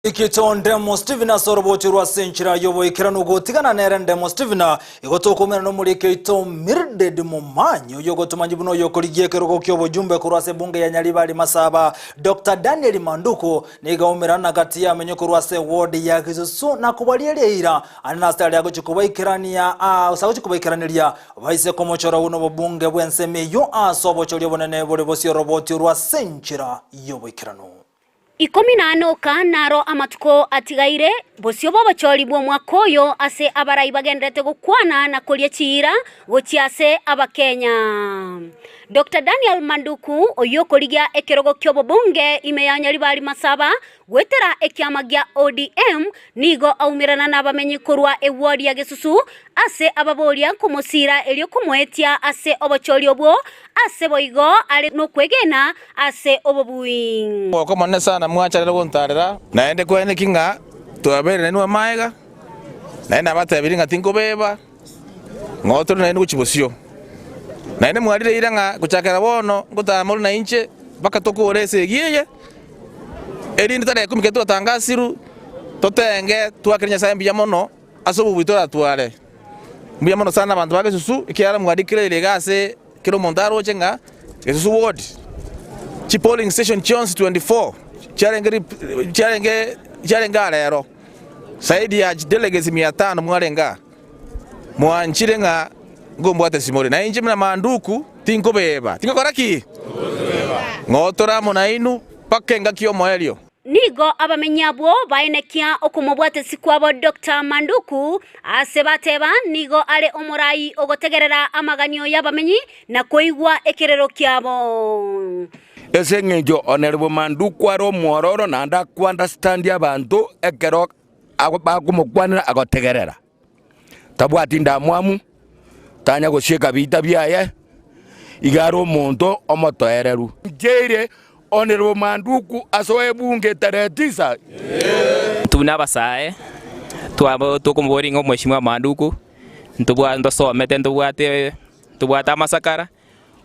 Omorikito Ndemo Stephen ase orobocho rwa ase enchera y'oboikeranu gotigana nere Ndemo Stephen igo tokoumera nomoriki oito Mildred Momanyi oyio ogotomanyi buna oyo okorigia ekerogo ki'obojumbe korwa ase ebunge ya Nyaribari Masaba Doctor Daniel Manduku nigo aumerana gati y'amenyo korwa ase eward ya Gisusu na kobarieria eira ande nase aria agochia kobaikerania ase agochia kobaikeraneria baise komochora buna obobunge bw'ensemo eyio ase obochori obonene bore bosio oroboti orwa ase enchera y'oboikeranu. Ikomi na ane oka naro amatuko atigaire, bosio bw'obochori bw'omwaka oyo ase abarai bagenderete gokwana na koria chiira gochia ase Abakenya. Doctor Daniel Manduku oyio okorigia ekerogo ki'obobunge ime ya Nyaribari Masaba goetera ekiama gia ODM nigo aumerana nabamenyi korwa eward ya Gesusu ase ababoria komosiira erio komoetia ase obochori obwo ase boigo are nokwegena ase obobui. Omogoko omonene sana mwacharire gontarera. Naende kweneki ng'a twabeire nainwe amaega, naende nabatebirie ng'a tinkobeba, ng'o tore nainwe gochia bosio. Naende mwarire eira ng'a gochakera bono ngotama more nainche mpaka tokore esegi eye, erinde tarehe ikomi ekero twatangasirwe, totenge twakere Nyasae mbuya mono ase obobui toratware. Mbuya mono sana abanto ba Gesusu, ekiagera mwadeclared iga ase kera omonto aroche ng'a Gesusu ward, chi polling station chionsi 24 chiarenge rep chiarenge chiarenge aa rero, zaidi ya chidelegates mia tano mwarenge aa. Mwanchire ng'a nkombwate simore, na inche buna manduku tinkobeba. Tingokora ki? Ng'otore amo nainwe mpaka engaki y'omoerio. Nigo abamenyi abwo baenekia okomobwatesi kwabo Doctor Manduku, ase bateba nigo are omorai ogotegerera amaganio y'abamenyi na koigwa ekerero kiabo. Ase engencho Honourable Manduku are omwororo naende ako-understand abanto ekero bakomokwanera agotegerera. Tabwati ndamwamu, tanya gosieka biita biaye, iga are omonto omotoereru. Ncheire Honourable Manduku asoe ebunge tarehe tisa. Intwe buna abasae twabo tokomoboria ng'a omweshimiwa Manduku ntobwa ntosomete ntobwate ntobwate amasakara,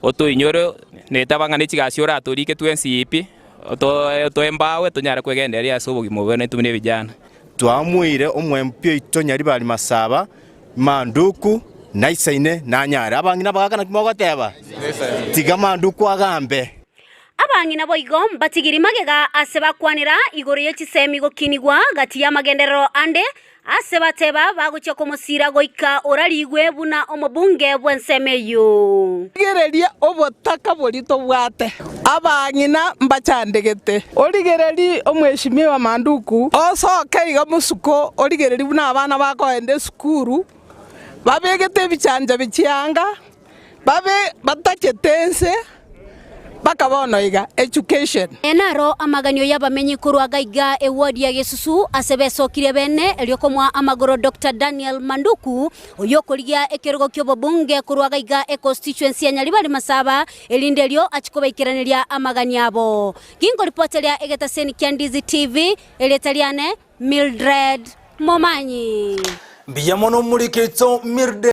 otoinyore netaba ng'a ne chigasi oratorike twensi pi, oto otoembawe tonyare kwegendereria ase obogima obo naintwe buna ebijana. Twamoeire omwempi oito Nyaribari Masaba, Manduku, naisaine nanyare. Abang'ina abagaaka naki mogoteba? Tiga Manduku agambe. Abang'ina boigo mbatigiri magega ase bakwanera igoro ye chisemi gokinigwa gati y'amagenderero ande, ase bateba bagochia komosiira goika orarigwe buna omobunge bw'ensemo eyio. Rigereria obotaka boria tobwate, abang'ina mbachandegete. Origererie omweshimiwa Manduku, osoke iga mosuko origererie buna abana bakoenda esukuru, babegete ebichancha bie chianga, babe batachete ense mpaka bono iga. Education. Aya naro amaganio y'abamenyi korwa gaiga eward ya Gesusu ase besokirie bene erio komoa amagoro Doctor Daniel Manduku oyio okorigia ekerogo ki'obobunge korwa gaiga econstituency ya Nyaribari Masaba erinde erio achie kobaikeraneria amaganio abo. Ginkoripoteria egetaseni kia Ndizi TV, erieta riane Mildred Momanyi. Mbuya mono omorikito Mildred.